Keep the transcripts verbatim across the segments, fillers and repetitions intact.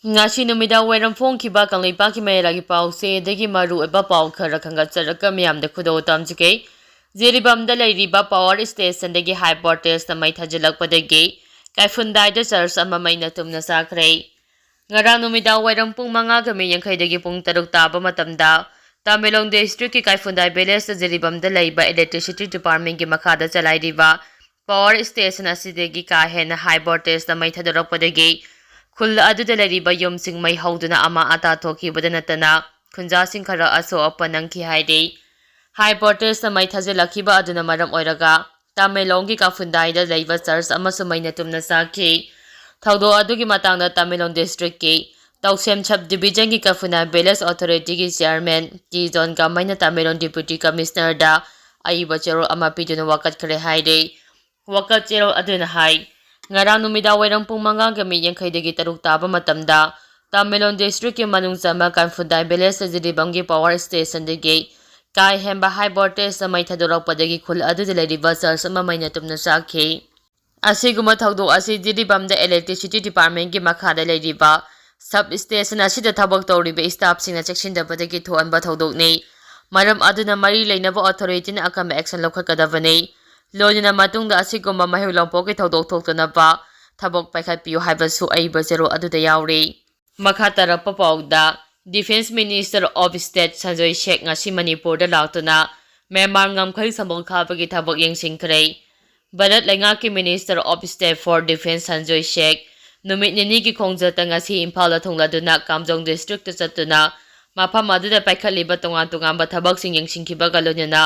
ꯉꯁꯤ ꯅꯨꯃꯤꯗꯥꯡ ꯋꯥꯏꯔꯝ ꯐꯣꯡꯈꯤꯕ ꯀꯪꯂꯩꯄꯥꯛꯀꯤ ꯃꯌꯥꯏ ꯂꯩꯀꯥꯒꯤ ꯄꯥꯎꯆꯦꯗꯒꯤ ꯃꯔꯨ ꯑꯣꯏꯕ ꯄꯥꯎ ꯈꯔ ꯈꯟꯒꯠꯆꯔꯒ ꯃꯤꯌꯥꯝꯗ ꯈꯨꯗꯣꯜ ꯇꯝꯖꯒꯦ꯫ ꯖꯤꯔꯤꯕꯥꯝꯗ ꯂꯩꯔꯤꯕ power stationꯗꯒꯤ high voltageꯅ ꯃꯩ ꯊꯥꯖꯤꯜꯂꯛꯄꯗꯒꯤ ꯀꯩꯐꯨꯟꯗꯥꯏꯗ church ꯑꯃ ꯃꯩꯅ ꯇꯨꯝꯅ ꯆꯥꯈ꯭ꯔꯦ꯫ ꯉꯔꯥꯡ ꯅꯨꯃꯤꯗꯥꯡ ꯋꯥꯏꯔꯝ ꯄꯨꯡ ꯃꯉꯥꯒ ꯃꯤꯅꯤꯠ ꯌꯥꯡꯈꯩꯗꯒꯤ ꯄꯨꯡ ꯇꯔꯨꯛ ꯇꯥꯕ ꯃꯇꯝꯗ ꯇꯃꯦꯡꯂꯣꯡ districtꯀꯤ ꯀꯩꯐꯨꯟꯗꯥꯏ villageꯇ ꯖꯤꯔꯤꯕꯥꯝꯗ ꯂꯩꯕ electricity departmentꯀꯤ ꯃꯈꯥꯗ ꯆꯂꯥꯏꯔꯤꯕ power station ꯑꯁꯤꯗꯒꯤ ꯀꯥ ꯍꯦꯟꯅ high voltageꯅ ꯃꯩ ꯊꯥꯗꯣꯔꯛꯄꯗꯒꯤ ꯈꯨꯜ ꯑꯗꯨꯗ ꯂꯩꯔꯤꯕ ꯌꯨꯝꯁꯤꯡ ꯃꯩ ꯍꯧꯗꯨꯅ ꯑꯃꯥꯡ ꯑꯇꯥ ꯊꯣꯛꯈꯤꯕꯗ ꯅꯠꯇꯅ ꯈꯨꯟꯖꯥꯁꯤꯡ ꯈꯔ ꯑꯁꯣꯛ ꯑꯄꯟ ꯅꯪꯈꯤ ꯍꯥꯏꯔꯤ꯫ High voltageꯅ ꯃꯩ ꯊꯥꯖꯤꯜꯂꯛꯈꯤꯕ ꯑꯗꯨꯅ ꯃꯔꯝ ꯑꯣꯏꯔꯒ ꯇꯃꯦꯡꯂꯣꯡꯒꯤ ꯀꯩꯐꯨꯟꯗꯥꯏꯗ ꯂꯩꯕ church ꯑꯃꯁꯨ ꯃꯩꯅ ꯇꯨꯝꯅ ꯆꯥꯈꯤ꯫ ꯊꯧꯗꯣꯛ ꯑꯗꯨꯒꯤ ꯃꯇꯥꯡꯗ ꯇꯃꯦꯡꯂꯣꯡ districtꯀꯤ ꯇꯧꯁꯦꯝ sub divisionꯒꯤ ꯀꯩꯐꯨꯟꯗꯥꯏ village authorityꯒꯤ chairman ꯇꯤ ꯖꯣꯟ ꯀꯥꯃꯩꯅ ꯇꯃꯦꯡꯂꯣꯡ deputy commissionerꯗ ꯑꯏꯕ ꯆꯦꯔꯣꯜ ꯑꯃ ꯄꯤꯗꯨꯅ ꯋꯥꯀꯠꯈ꯭ꯔꯦ ꯍꯥꯏꯔꯤ꯫ ꯋꯥꯀꯠ ꯆꯦꯔꯣꯜ ꯑꯗꯨꯅ ꯍꯥꯏ, ꯉꯔꯥꯡ ꯅꯨꯃꯤꯗꯥꯡ ꯋꯥꯏꯔꯝ ꯄꯨꯡ ꯃꯉꯥꯒ ꯃꯤꯅꯤꯠ ꯌꯥꯡꯈꯩꯗꯒꯤ ꯇꯔꯨꯛ ꯇꯥꯕ ꯃꯇꯝꯗ ꯇꯃꯦꯡꯂꯣꯡ districtꯀꯤ ꯃꯅꯨꯡ ꯆꯟꯕ ꯀꯩꯐꯨꯟꯗꯥꯏ village ꯖꯤꯔꯤꯕꯥꯝꯒꯤ power stationꯗꯒꯤ ꯀꯥ ꯍꯦꯟꯕ high voltageꯅ ꯃꯩ ꯊꯥꯗꯣꯔꯛꯄꯗꯒꯤ ꯈꯨꯜ ꯑꯗꯨꯗ ꯂꯩꯔꯤꯕ church ꯑꯃ ꯃꯩꯅ ꯇꯨꯝꯅ ꯆꯥꯛꯈꯤ꯫ ꯑꯁꯤꯒꯨꯝꯕ ꯊꯧꯗꯣꯛ ꯑꯁꯤ ꯖꯤꯔꯤꯕꯥꯝꯗ electricity departmentꯀꯤ ꯃꯈꯥꯗ ꯂꯩꯔꯤꯕ sub station ꯑꯁꯤꯗ ꯊꯕꯛ ꯇꯧꯔꯤꯕ staffꯁꯤꯡꯅ ꯆꯦꯛꯁꯤꯟꯗꯕꯗꯒꯤ ꯊꯣꯛꯍꯟꯕ ꯊꯧꯗꯣꯛꯅꯤ꯫ ꯃꯔꯝ ꯑꯗꯨꯅ ꯃꯔꯤ ꯂꯩꯅꯕ authorityꯅ ꯑꯀꯟꯕ action ꯂꯧꯈꯠꯀꯗꯕꯅꯤ꯫ ꯂꯣꯏꯅꯅ ꯃꯇꯨꯡꯗ ꯑꯁꯤꯒꯨꯝꯕ ꯃꯍꯩ ꯂꯣꯝꯄꯣꯛꯀꯤ ꯊꯧꯗꯣꯛ ꯊꯣꯛꯇꯅꯕ ꯊꯕꯛ ꯄꯥꯏꯈꯠꯄꯤꯌꯨ ꯍꯥꯏꯕꯁꯨ ꯑꯏꯕ ꯆꯦꯔꯣꯜ ꯑꯗꯨꯗ ꯌꯥꯎꯔꯤ꯫ ꯃꯈꯥ ꯇꯥꯔꯛꯄ ꯄꯥꯎꯗ, Defence Minister of State Sanjoy ꯁꯦꯈ ꯉꯁꯤ ꯃꯅꯤꯄꯨꯔꯗ ꯂꯥꯛꯇꯨꯅ ꯃ꯭ꯌꯥꯟꯃꯥꯔ ꯉꯝꯈꯩ ꯁꯝꯕꯜ ꯈꯥꯕꯒꯤ ꯊꯕꯛ ꯌꯦꯡꯁꯤꯟꯈ꯭ꯔꯦ꯫ ꯚꯥꯔꯠ ꯂꯩꯉꯥꯛꯀꯤ Minister of State for Defence Sanjoy ꯁꯦꯈ ꯅꯨꯃꯤꯠ ꯅꯤꯅꯤꯒꯤ ꯈꯣꯡꯆꯠꯇ ꯉꯁꯤ ꯏꯝꯐꯥꯜꯗ ꯊꯨꯡꯂꯗꯨꯅ ꯀꯥꯝꯖꯣꯡ districtꯇ ꯆꯠꯇꯨꯅ ꯃꯐꯝ ꯑꯗꯨꯗ ꯄꯥꯏꯈꯠꯂꯤꯕ ꯇꯣꯉꯥꯟ ꯇꯣꯉꯥꯟꯕ ꯊꯕꯛꯁꯤꯡ ꯌꯦꯡꯁꯤꯟꯈꯤꯕꯒ ꯂꯣꯏꯅꯅ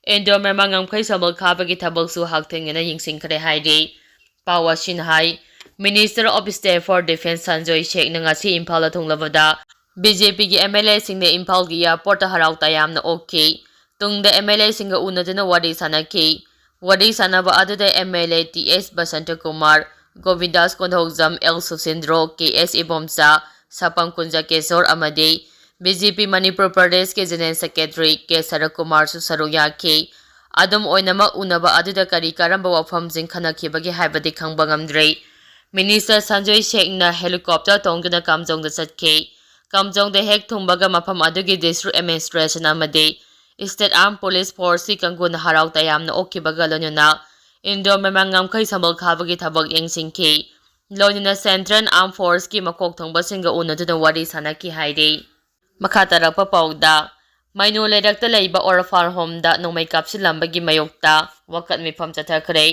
ꯏꯟꯗꯣ ꯃ꯭ꯌꯥꯟꯃꯥꯔ ꯉꯝꯈꯩ ꯁꯝꯕꯜ ꯈꯥꯕꯒꯤ ꯊꯕꯛꯁꯨ ꯍꯛꯊꯦꯡꯅꯅ ꯌꯦꯡꯁꯤꯟꯈ꯭ꯔꯦ ꯍꯥꯏꯔꯤ꯫ ꯄꯥꯎ ꯑꯁꯤꯅ ꯍꯥꯏ, Minister of State for Defence Sanjoy ꯁꯦꯈꯅ ꯉꯁꯤ ꯏꯝꯐꯥꯜꯗ ꯊꯨꯡꯂꯕꯗ ꯕꯤ ꯖꯦ ꯄꯤꯒꯤ ꯑꯦꯝ ꯑꯦꯜ ꯑꯦꯁꯤꯡꯅ ꯏꯝꯐꯥꯜꯒꯤ airportꯇ ꯍꯔꯥꯎ ꯇꯌꯥꯝꯅ ꯑꯣꯛꯈꯤ꯫ ꯇꯨꯡꯗ ꯑꯦꯝ ꯑꯦꯜ ꯑꯦꯁꯤꯡꯒ ꯎꯅꯗꯨꯅ ꯋꯥꯔꯤ ꯁꯥꯅꯈꯤ꯫ ꯋꯥꯔꯤ ꯁꯥꯅꯕ ꯑꯗꯨꯗ M L A T S Basanta Kumar, Govindas Konthoujam, L Susindro, K S Ibomcha, Sapam Kunjakesor ꯑꯃꯗꯤ ꯕꯤ ꯖꯦ ꯄꯤ ꯃꯅꯤꯄꯨꯔ ꯄ꯭ꯔꯗꯦꯁꯀꯤ General Secretary ꯀꯦ ꯁꯔꯠ ꯀꯨꯃꯥꯔꯁꯨ ꯁꯔꯨꯛ ꯌꯥꯈꯤ꯫ ꯑꯗꯨꯝ ꯑꯣꯏꯅꯃꯛ, ꯎꯅꯕ ꯑꯗꯨꯗ ꯀꯔꯤ ꯀꯔꯝꯕ ꯋꯥꯐꯝꯁꯤꯡ ꯈꯟꯅꯈꯤꯕꯒꯦ ꯍꯥꯏꯕꯗꯤ ꯈꯪꯕ ꯉꯝꯗ꯭ꯔꯤ꯫ Minister Sanjay Sethna helicopter ꯇꯣꯡꯗꯨꯅ ꯀꯥꯝꯖꯣꯡꯗ ꯆꯠꯈꯤ꯫ ꯀꯥꯝꯖꯣꯡꯗ ꯍꯦꯛ ꯊꯨꯡꯕꯒ ꯃꯐꯝ ꯑꯗꯨꯒꯤ district administration ꯑꯃꯗꯤ State Armed Police Forceꯀꯤ ꯀꯥꯡꯕꯨꯅ ꯍꯔꯥꯎ ꯇꯌꯥꯝꯅ ꯑꯣꯛꯈꯤꯕꯒ ꯂꯣꯏꯅꯅ ꯏꯟꯗꯣ ꯃꯃꯥꯡ ꯉꯝꯈꯩ ꯁꯝꯕꯜ ꯈꯥꯕꯒꯤ ꯊꯕꯛ ꯌꯦꯡꯁꯤꯟꯈꯤ꯫ ꯂꯣꯏꯅꯅ Central Armed Forceꯀꯤ ꯃꯀꯣꯛ ꯊꯣꯡꯕꯁꯤꯡꯒ ꯎꯅꯗꯨꯅ ꯋꯥꯔꯤ ꯁꯥꯅꯈꯤ ꯍꯥꯏꯔꯤ꯫ ꯃꯈꯥ ꯇꯥꯔꯛꯄ ꯄꯥꯎꯗ, ꯃꯩꯅꯣ ꯂꯩꯔꯛꯇ ꯂꯩꯕ orphan homeꯗ ꯅꯣꯡꯃꯩ ꯀꯥꯞꯁꯤꯜꯂꯝꯕꯒꯤ ꯃꯥꯌꯣꯛꯇ ꯋꯥꯀꯠ ꯃꯤꯐꯝ ꯆꯠꯊꯈ꯭ꯔꯦ꯫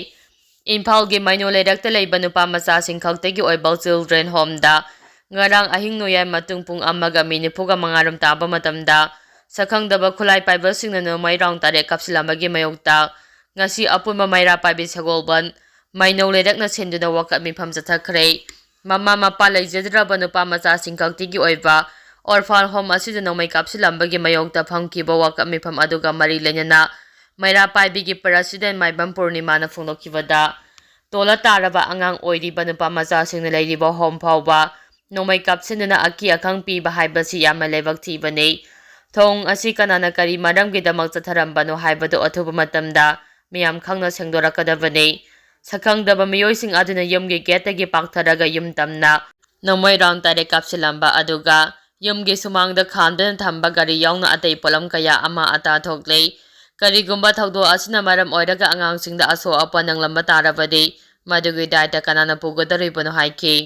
ꯏꯝꯐꯥꯜꯒꯤ ꯃꯩꯅꯣ ꯂꯩꯔꯛꯇ ꯂꯩꯕ ꯅꯨꯄꯥ ꯃꯆꯥꯁꯤꯡ ꯈꯛꯇꯒꯤ ꯑꯣꯏꯕ children homeꯗ ꯉꯔꯥꯡ ꯑꯍꯤꯡ ꯅꯣꯡꯌꯥꯏ ꯃꯇꯨꯡ ꯄꯨꯡ ꯑꯃꯒ ꯃꯤꯅꯤꯠ ꯅꯤꯐꯨꯒ ꯃꯉꯥꯔꯣꯝ ꯇꯥꯕ ꯃꯇꯝꯗ ꯁꯛꯈꯪꯗꯕ ꯈꯨꯠꯂꯥꯏ ꯄꯥꯏꯕꯁꯤꯡꯅ ꯅꯣꯡꯃꯩ round ꯇꯔꯦꯠ ꯀꯥꯞꯁꯤꯜꯂꯝꯕꯒꯤ ꯃꯥꯌꯣꯛꯇ ꯉꯁꯤ ꯑꯄꯨꯟꯕ ꯃꯩꯔꯥ ꯄꯥꯏꯕꯤ ꯁꯒꯣꯜꯕꯟ ꯃꯩꯅꯧ ꯂꯩꯔꯛꯅ ꯁꯤꯟꯗꯨꯅ ꯋꯥꯀꯠ ꯃꯤꯐꯝ ꯆꯠꯊꯈ꯭ꯔꯦ꯫ ꯃꯃꯥ ꯃꯄꯥ ꯂꯩꯖꯗ꯭ꯔꯕ ꯅꯨꯄꯥ ꯃꯆꯥꯁꯤꯡ ꯈꯛꯇꯒꯤ ꯑꯣꯏꯕ orphan home ꯑꯁꯤꯗ ꯅꯣꯡꯃꯩ ꯀꯥꯞꯁꯤꯜꯂꯝꯕꯒꯤ ꯃꯥꯌꯣꯛꯇ ꯐꯝꯈꯤꯕ ꯋꯥꯀꯠ ꯃꯤꯐꯝ ꯑꯗꯨꯒ ꯃꯔꯤ ꯂꯩꯅꯅ ꯃꯩꯔꯥ ꯄꯥꯏꯕꯤꯒꯤ president ꯃꯥꯏꯕꯝ ꯄꯨꯔꯅꯤꯃꯥꯅ ꯐꯣꯡꯗꯣꯛꯈꯤꯕꯗ, ꯇꯣꯜꯂ ꯇꯥꯔꯕ ꯑꯉꯥꯡ ꯑꯣꯏꯔꯤꯕ ꯅꯨꯄꯥ ꯃꯆꯥꯁꯤꯡꯅ ꯂꯩꯔꯤꯕ home ꯐꯥꯎꯕ ꯅꯣꯡꯃꯩ ꯀꯥꯞꯁꯤꯟꯗꯨꯅ ꯑꯀꯤ ꯑꯈꯪ ꯄꯤꯕ ꯍꯥꯏꯕꯁꯤ ꯌꯥꯝꯅ ꯂꯥꯏꯕꯛ ꯊꯤꯕꯅꯤ꯫ ꯊꯧꯑꯣꯡ ꯑꯁꯤ ꯀꯅꯥꯅ ꯀꯔꯤ ꯃꯔꯝꯒꯤꯗꯃꯛ ꯆꯠꯊꯔꯝꯕꯅꯣ ꯍꯥꯏꯕꯗꯨ ꯑꯊꯨꯕ ꯃꯇꯝꯗ ꯃꯤꯌꯥꯝ ꯈꯪꯅ ꯁꯦꯡꯗꯣꯔꯛꯀꯗꯕꯅꯤ꯫ ꯁꯛꯈꯪꯗꯕ ꯃꯤꯑꯣꯏꯁꯤꯡ ꯑꯗꯨꯅ ꯌꯨꯝꯒꯤ gateꯇꯒꯤ ꯄꯥꯛꯊꯔꯒ ꯌꯨꯝ ꯇꯝꯅ ꯅꯣꯡꯃꯩ round ꯇꯔꯦꯠ ꯀꯥꯞꯁꯤꯜꯂꯝꯕ ꯑꯗꯨꯒ ꯌꯨꯝꯒꯤ ꯁꯨꯃꯥꯡꯗ ꯈꯥꯝꯗꯨꯅ ꯊꯝꯕ ꯒꯥꯔꯤ ꯌꯥꯎꯅ ꯑꯇꯩ ꯄꯣꯠꯂꯝ ꯀꯌꯥ ꯑꯃ ꯑꯇꯥ ꯊꯣꯛꯂꯦ꯫ ꯀꯔꯤꯒꯨꯝꯕ ꯊꯧꯗꯣꯛ ꯑꯁꯤꯅ ꯃꯔꯝ ꯑꯣꯏꯔꯒ ꯑꯉꯥꯡꯁꯤꯡꯗ ꯑꯁꯣꯛ ꯑꯄꯟ ꯅꯪꯂꯝꯕ ꯇꯥꯔꯕꯗꯤ ꯃꯗꯨꯒꯤ ꯗꯥꯏꯇ ꯀꯅꯥꯅ ꯄꯨꯒꯗꯧꯔꯤꯕꯅꯣ ꯍꯥꯏꯈꯤ꯫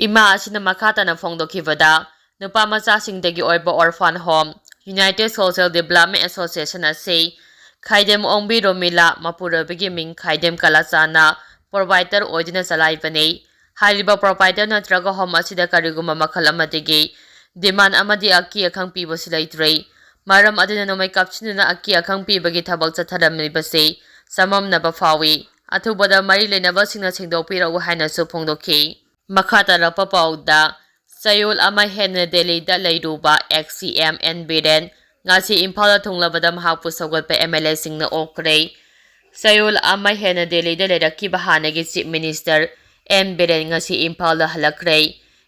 ꯏꯃꯥ ꯑꯁꯤꯅ ꯃꯈꯥ ꯇꯥꯅ ꯐꯣꯡꯗꯣꯛꯈꯤꯕꯗ, ꯅꯨꯄꯥ ꯃꯆꯥꯁꯤꯡꯗꯒꯤ ꯑꯣꯏꯕ orphan home United Social Development Association ꯑꯁꯤ ꯈꯥꯏꯗꯦꯝ ꯑꯣꯡꯕꯤ ꯔꯣꯃꯤꯂꯥ, ꯃꯄꯨꯔꯣꯏꯕꯒꯤ ꯃꯤꯡ ꯈꯥꯏꯗꯦꯝ ꯀꯂꯥꯆꯥꯅ proprietor ꯑꯣꯏꯗꯨꯅ ꯆꯂꯥꯏꯕꯅꯤ꯫ ꯍꯥꯏꯔꯤꯕ proprietor ꯅꯠꯇ꯭ꯔꯒ home ꯑꯁꯤꯗ ꯀꯔꯤꯒꯨꯝꯕ ꯃꯈꯜ ꯑꯃꯗꯒꯤ demand ꯑꯃꯗꯤ ꯑꯀꯤ ꯑꯈꯪ ꯄꯤꯕꯁꯨ ꯂꯩꯇ꯭ꯔꯦ꯫ ꯃꯔꯝ ꯑꯗꯨꯅ ꯅꯣꯡꯃꯩ ꯀꯥꯞꯁꯤꯟꯗꯨꯅ ꯑꯀꯤ ꯑꯈꯪ ꯄꯤꯕꯒꯤ ꯊꯕꯛ ꯆꯠꯊꯔꯝꯂꯤꯕꯁꯤ ꯆꯃꯝꯅꯕ ꯐꯥꯎꯏ꯫ ꯑꯊꯨꯕꯗ ꯃꯔꯤ ꯂꯩꯅꯕꯁꯤꯡꯅ ꯁꯦꯡꯗꯣꯛꯄꯤꯔꯛꯎ ꯍꯥꯏꯅꯁꯨ ꯐꯣꯡꯗꯣꯛꯈꯤ꯫ ꯃꯈꯥ ꯇꯥꯔꯛꯄ ꯄꯥꯎꯗ, ꯆꯌꯣꯜ ꯑꯃ ꯍꯦꯟꯅ ꯗꯦꯜꯂꯤꯗ ꯂꯩꯔꯨꯕ ex CM ꯑꯦꯟ ꯕꯤꯔꯦꯟ ꯉꯁꯤ ꯏꯝꯐꯥꯜꯗ ꯊꯨꯡꯂꯕꯗ ꯃꯍꯥꯛꯄꯨ ꯁꯧꯒꯠꯄ MLAꯁꯤꯡꯅ ꯑꯣꯛꯈ꯭ꯔꯦ꯫ ꯆꯌꯣꯜ ꯑꯃ ꯍꯦꯟꯅ ꯗꯦꯜꯂꯤꯗ ꯂꯩꯔꯛꯈꯤꯕ ꯍꯥꯟꯅꯒꯤ Chief Minister ꯑꯦꯟ ꯕꯤꯔꯦꯟ ꯉꯁꯤ ꯏꯝꯐꯥꯜꯗ ꯍꯜꯂꯛꯈ꯭ꯔꯦ꯫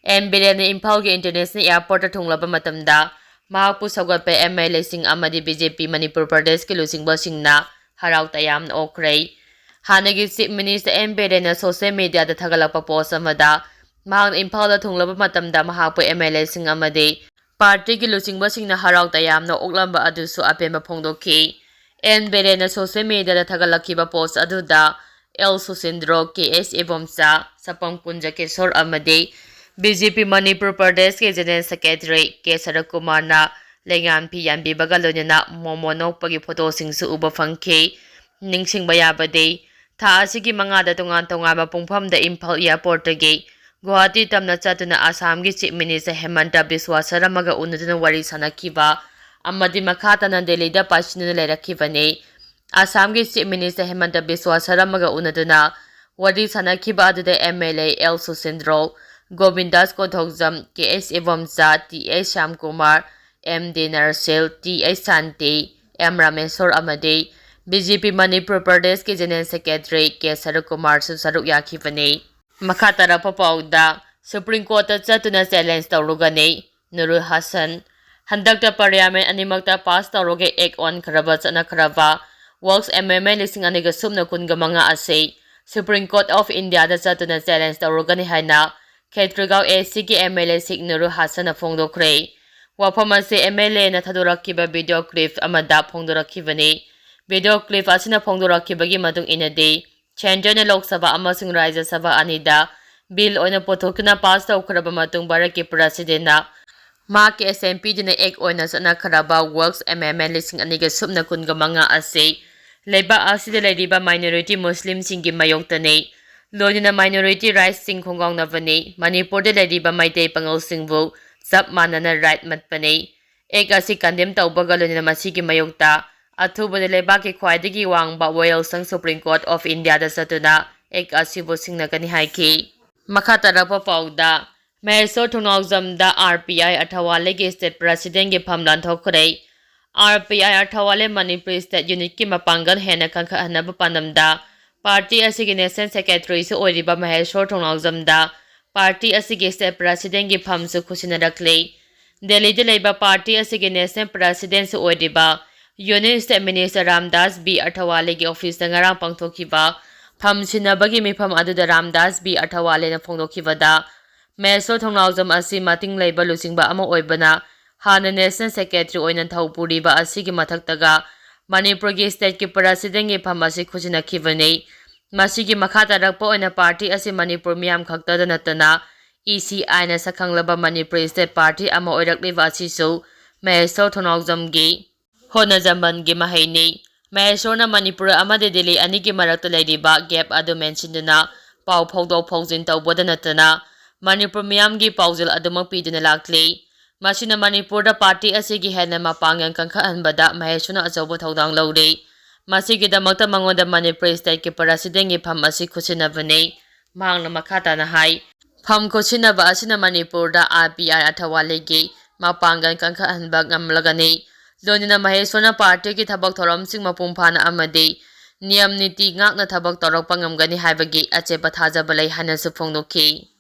ꯑꯦꯟ ꯕꯤꯔꯦꯟꯅ ꯏꯝꯐꯥꯜꯒꯤ International Airportꯇ ꯊꯨꯡꯂꯕ ꯃꯇꯝꯗ ꯃꯍꯥꯛꯄꯨ ꯁꯧꯒꯠꯄ MLAꯁꯤꯡ ꯑꯃꯗꯤ BJP ꯃꯅꯤꯄꯨꯔ ꯄ꯭ꯔꯗꯦꯁꯀꯤ ꯂꯨꯆꯤꯡꯕꯁꯤꯡꯅ ꯍꯔꯥꯎ ꯇꯌꯥꯝꯅ ꯑꯣꯛꯈ꯭ꯔꯦ꯫ ꯍꯥꯟꯅꯒꯤ Chief Minister ꯑꯦꯟ ꯕꯤꯔꯦꯟꯅ social mediaꯗ ꯊꯥꯒꯠꯂꯛꯄ post ꯑꯃꯗ ꯃꯍꯥꯛꯅ ꯏꯝꯐꯥꯜꯗ ꯊꯨꯡꯂꯕ ꯃꯇꯝꯗ ꯃꯍꯥꯛꯄꯨ MLAꯁꯤꯡ ꯑꯃꯗꯤ partyꯒꯤ ꯂꯨꯆꯤꯡꯕꯁꯤꯡꯅ ꯍꯔꯥꯎ ꯇꯌꯥꯝꯅ ꯑꯣꯛꯂꯝꯕ ꯑꯗꯨꯁꯨ ꯑꯄꯦꯟꯕ ꯐꯣꯡꯗꯣꯛꯈꯤ꯫ ꯑꯦꯟ ꯕꯤꯔꯦꯟꯅ social mediaꯗ ꯊꯥꯒꯠꯂꯛꯈꯤꯕ post ꯑꯗꯨꯗ L Susindro, K S Ibomcha, ꯁꯄꯝ ꯀꯨꯟꯖꯀꯦꯁꯣꯔ ꯑꯃꯗꯤ BJP ꯃꯅꯤꯄꯨꯔ ꯄ꯭ꯔꯗꯦꯁꯀꯤ General Secretary ꯀꯦ ꯁꯔꯠꯀꯨꯃꯥꯔꯅ ꯂꯩꯉꯥꯝ ꯐꯤ ꯌꯥꯟꯕꯤꯕꯒ ꯂꯣꯏꯅꯅ ꯃꯣꯃꯣꯟ ꯅꯣꯛꯄꯒꯤ photoꯁꯤꯡꯁꯨ ꯎꯕ ꯐꯪꯈꯤ꯫ ꯅꯤꯡꯁꯤꯡꯕ ꯌꯥꯕꯗꯤ, ꯊꯥ ꯑꯁꯤꯒꯤ ꯃꯉꯥꯗ ꯇꯣꯉꯥꯟ ꯇꯣꯉꯥꯟꯕ ꯄꯨꯡꯐꯝꯗ ꯏꯝꯐꯥꯜ airportꯇꯒꯤ ꯒꯨꯋꯥꯍꯥꯇꯤ ꯇꯝꯅ ꯆꯠꯇꯨꯅ ꯑꯁꯥꯝꯒꯤ Chief Minister ꯍꯦꯃꯟꯇ ꯕꯤꯁ꯭ꯋꯥ ꯁꯔꯃꯒ ꯎꯅꯗꯨꯅ ꯋꯥꯔꯤ ꯁꯥꯟꯅꯈꯤꯕ ꯑꯃꯗꯤ ꯃꯈꯥ ꯇꯥꯅ ꯗꯦꯜꯂꯤꯗ ꯄꯥꯏꯁꯤꯟꯗꯨꯅ ꯂꯩꯔꯛꯈꯤꯕꯅꯤ꯫ ꯑꯁꯥꯝꯒꯤ Chief Minister ꯍꯦꯃꯟꯇ ꯕꯤꯁ꯭ꯋꯥ ꯁꯔꯃꯒ ꯎꯅꯗꯨꯅ ꯋꯥꯔꯤ ꯁꯥꯟꯅꯈꯤꯕ ꯑꯗꯨꯗ MLA ꯑꯦꯜ ꯁꯨꯁꯤꯟꯗ꯭ꯔꯣ, ꯒꯣꯕꯤꯟꯗꯥꯁ ꯀꯣꯊꯣꯛꯖꯝ, ꯀꯦ ꯑꯦꯁ ꯏꯕꯣꯝꯆꯥ, ꯇꯤ ꯑꯦꯁ ꯁ꯭ꯌꯥꯝꯀꯨꯃꯥꯔ, ꯑꯦꯝ ꯗꯤ ꯅꯔꯁꯤꯜ, ꯇꯤ ꯑꯦꯁ ꯁꯥꯟꯇꯤ, ꯑꯦꯝ ꯔꯥꯃꯦꯁꯣꯔ ꯑꯃꯗꯤ BJP ꯃꯅꯤꯄꯨꯔ ꯄ꯭ꯔꯗꯦꯁꯀꯤ General Secretary ꯀꯦ ꯁꯔꯠꯀꯨꯃꯥꯔꯁꯨ ꯁꯔꯨꯛ ꯌꯥꯈꯤꯕꯅꯤ꯫ ꯃꯈꯥ ꯇꯥꯔꯛꯄ ꯄꯥꯎꯗ, Supreme Courtꯇ ꯆꯠꯇꯨꯅ challenge ꯇꯧꯔꯨꯒꯅꯤ ꯅꯨꯔꯨꯜ ꯍꯁꯟ꯫ ꯍꯟꯗꯛꯇ Parliament ꯑꯅꯤꯃꯛꯇ pass ꯇꯧꯔꯒ act ꯑꯣꯟꯈ꯭ꯔꯕ ꯆꯠꯅꯈ꯭ꯔꯕ Works Amendment ꯂꯤꯁꯤꯡ ꯑꯅꯤꯒ ꯁꯨꯞꯅ ꯀꯨꯟꯒ ꯃꯉꯥ ꯑꯁꯤ Supreme Court of Indiaꯗ ꯆꯠꯇꯨꯅ challenge ꯇꯧꯔꯨꯒꯅꯤ ꯍꯥꯏꯅ ꯈꯦꯇ꯭ꯔꯤꯒꯥꯎ ACꯒꯤ MLA ꯁꯤꯛ ꯅꯨꯔꯨꯜ ꯍꯁꯟꯅ ꯐꯣꯡꯗꯣꯛꯈ꯭ꯔꯦ꯫ ꯋꯥꯐꯝ ꯑꯁꯤ MLAꯅ ꯊꯥꯗꯣꯔꯛꯈꯤꯕ video clip ꯑꯃꯗ ꯐꯣꯡꯗꯣꯔꯛꯈꯤꯕꯅꯤ꯫ Video clip ꯑꯁꯤꯅ ꯐꯣꯡꯗꯣꯔꯛꯈꯤꯕꯒꯤ ꯃꯇꯨꯡ ꯏꯟꯅꯗꯤ, Centreꯅ ꯂꯣꯛ ꯁꯚꯥ ꯑꯃꯁꯨꯡ ꯔꯥꯖ꯭ꯌ ꯁꯚꯥ ꯑꯅꯤꯗ bill ꯑꯣꯏꯅ ꯄꯨꯊꯣꯛꯇꯨꯅ pass ꯇꯧꯈ꯭ꯔꯕ ꯃꯇꯨꯡ ꯚꯥꯔꯠꯀꯤ Presidentꯅ ꯃꯍꯥꯛꯀꯤ assent ꯄꯤꯗꯨꯅ act ꯑꯣꯏꯅ ꯆꯠꯅꯈ꯭ꯔꯕ Works Amendment ꯂꯤꯁꯤꯡ ꯑꯅꯤꯒ ꯁꯨꯞꯅ ꯀꯨꯟꯒ ꯃꯉꯥ ꯑꯁꯤ ꯂꯩꯕꯥꯛ ꯑꯁꯤꯗ ꯂꯩꯔꯤꯕ minority ꯃꯨꯁꯂꯤꯝꯁꯤꯡꯒꯤ ꯃꯥꯌꯣꯛꯇꯅꯤ꯫ ꯂꯣꯏꯅꯅ minority rightsꯁꯤꯡ ꯈꯣꯡꯒꯥꯎꯅꯕꯅꯤ꯫ ꯃꯅꯤꯄꯨꯔꯗ ꯂꯩꯔꯤꯕ ꯃꯩꯇꯩ ꯄꯥꯉꯜꯁꯤꯡꯕꯨ ꯆꯞ ꯃꯥꯟꯅꯅ right ꯃꯠꯄꯅꯤ꯫ Act ꯑꯁꯤ condemn ꯇꯧꯕꯒ ꯂꯣꯏꯅꯅ ꯃꯁꯤꯒꯤ ꯃꯥꯌꯣꯛꯇ ꯑꯊꯨꯕꯗ ꯂꯩꯕꯥꯛꯀꯤ ꯈ꯭ꯋꯥꯏꯗꯒꯤ ꯋꯥꯡꯕ ꯋꯥꯌꯦꯜꯁꯪ Supreme Court of Indiaꯗ ꯆꯠꯇꯨꯅ act ꯑꯁꯤꯕꯨ ꯁꯤꯡꯅꯒꯅꯤ ꯍꯥꯏꯈꯤ꯫ ꯃꯈꯥ ꯇꯥꯔꯛꯄ ꯄꯥꯎꯗ, ꯃꯍꯦꯁꯣꯔ ꯊꯣꯡꯅꯥꯎꯖꯝꯗ RPI ꯑꯊꯋꯥꯂꯦꯒꯤ state presidentꯒꯤ ꯐꯝ ꯂꯥꯟꯊꯣꯛꯈ꯭ꯔꯦ꯫ RPI ꯑꯊꯋꯥꯂꯦ ꯃꯅꯤꯄꯨꯔ state unitꯀꯤ ꯃꯄꯥꯡꯒꯜ ꯍꯦꯟꯅ ꯀꯟꯈꯠꯍꯟꯅꯕ ꯄꯥꯟꯗꯝꯗ party ꯑꯁꯤꯒꯤ national secretaryꯁꯨ ꯑꯣꯏꯔꯤꯕ ꯃꯍꯦꯁꯣꯔ ꯊꯣꯡꯅꯥꯎꯖꯝꯗ party ꯑꯁꯤꯒꯤ state presidentꯒꯤ ꯐꯝꯁꯨ ꯈꯨꯠꯁꯤꯟꯅꯔꯛꯂꯦ꯫ ꯗꯦꯜꯂꯤꯗ ꯂꯩꯕ party ꯑꯁꯤꯒꯤ national presidentꯁꯨ ꯑꯣꯏꯔꯤꯕ Union State Minister Ramdas B ꯑꯊꯋꯥꯂꯦꯒꯤ ꯑꯣꯐꯤꯁꯇ ꯉꯔꯥꯡ ꯄꯥꯡꯊꯣꯛꯈꯤꯕ ꯐꯝ ꯁꯤꯟꯅꯕꯒꯤ ꯃꯤꯐꯝ ꯑꯗꯨꯗ ꯔꯥꯝꯗꯥꯁ ꯕꯤ ꯑꯊꯋꯥꯂꯦꯅ ꯐꯣꯡꯗꯣꯛꯈꯤꯕꯗ, ꯃꯍꯦꯁꯣꯔ ꯊꯣꯡꯅꯥꯎꯖꯝ ꯑꯁꯤ ꯃꯇꯤꯡ ꯂꯩꯕ ꯂꯨꯆꯤꯡꯕ ꯑꯃ ꯑꯣꯏꯕꯅ ꯍꯥꯟꯅ National Secretary ꯑꯣꯏꯅ ꯊꯧ ꯄꯨꯔꯤꯕ ꯑꯁꯤꯒꯤ ꯃꯊꯛꯇꯒ ꯃꯅꯤꯄꯨꯔꯒꯤ stateꯀꯤ Presidentꯀꯤ ꯐꯝ ꯑꯁꯤ ꯈꯨꯠꯁꯤꯟꯅꯈꯤꯕꯅꯤ꯫ ꯃꯁꯤꯒꯤ ꯃꯈꯥ ꯇꯥꯔꯛꯄ ꯑꯣꯏꯅ party ꯑꯁꯤ ꯃꯅꯤꯄꯨꯔ ꯃꯤꯌꯥꯝ ꯈꯛꯇꯗ ꯅꯠꯇꯅ E C Iꯅ ꯁꯛꯈꯪꯂꯕ Manipur state party ꯑꯃ ꯑꯣꯏꯔꯛꯂꯤꯕ ꯑꯁꯤꯁꯨ ꯃꯍꯦꯁꯣꯔ ꯊꯣꯡꯅꯥꯎꯖꯝꯒꯤ ꯍꯣꯠꯅꯖꯃꯟꯒꯤ ꯃꯍꯩꯅꯤ꯫ ꯃꯍꯦꯁꯣꯔꯅ ꯃꯅꯤꯄꯨꯔ ꯑꯃꯗꯤ ꯗꯤꯜꯂꯤ ꯑꯅꯤꯒꯤ ꯃꯔꯛꯇ ꯂꯩꯔꯤꯕ gap ꯑꯗꯨ ꯃꯦꯟꯁꯤꯟꯗꯨꯅ ꯄꯥꯎ ꯐꯥꯎꯗꯣꯛ ꯐꯥꯎꯖꯤꯟ ꯇꯧꯕꯗ ꯅꯠꯇꯅ ꯃꯅꯤꯄꯨꯔ ꯃꯤꯌꯥꯝꯒꯤ ꯄꯥꯎꯖꯦꯜ ꯑꯗꯨꯃꯛ ꯄꯤꯗꯨꯅ ꯂꯥꯛꯂꯤ꯫ ꯃꯁꯤꯅ ꯃꯅꯤꯄꯨꯔꯗ party ꯑꯁꯤꯒꯤ ꯍꯦꯟꯅ ꯃꯄꯥꯡꯒꯜ ꯀꯟꯈꯠꯍꯟꯕꯗ ꯃꯍꯦꯁꯣꯔꯅ ꯑꯆꯧꯕ ꯊꯧꯗꯥꯡ ꯂꯧꯔꯤ꯫ ꯃꯁꯤꯒꯤꯗꯃꯛꯇ ꯃꯉꯣꯟꯗ ꯃꯅꯤꯄꯨꯔ stateꯀꯤ Presidentꯀꯤ ꯐꯝ ꯑꯁꯤ ꯈꯨꯠꯁꯤꯟꯅꯕꯅꯤ꯫ ꯃꯍꯥꯛꯅ ꯃꯈꯥ ꯇꯥꯅ ꯍꯥꯏ, ꯐꯝ ꯈꯨꯠꯁꯤꯟꯅꯕ ꯑꯁꯤꯅ ꯃꯅꯤꯄꯨꯔꯗ R B I ꯑꯊꯋꯥꯂꯦꯒꯤ ꯃꯄꯥꯡꯒꯜ ꯀꯟꯈꯠꯍꯟꯕ ꯉꯝꯂꯒꯅꯤ꯫ ꯂꯣꯏꯅꯅ ꯃꯍꯦꯁꯣꯔꯅ partyꯒꯤ ꯊꯕꯛ ꯊꯧꯔꯝꯁꯤꯡ ꯃꯄꯨꯡ ꯐꯥꯅ ꯑꯃꯗꯤ ꯅꯤꯌꯝ ꯅꯤꯇꯤ ꯉꯥꯛꯅ ꯊꯕꯛ ꯇꯧꯔꯛꯄ ꯉꯝꯒꯅꯤ ꯍꯥꯏꯕꯒꯤ ꯑꯆꯦꯠꯄ ꯊꯥꯖꯕ ꯂꯩ ꯍꯥꯏꯅꯁꯨ ꯐꯣꯡꯗꯣꯛꯈꯤ꯫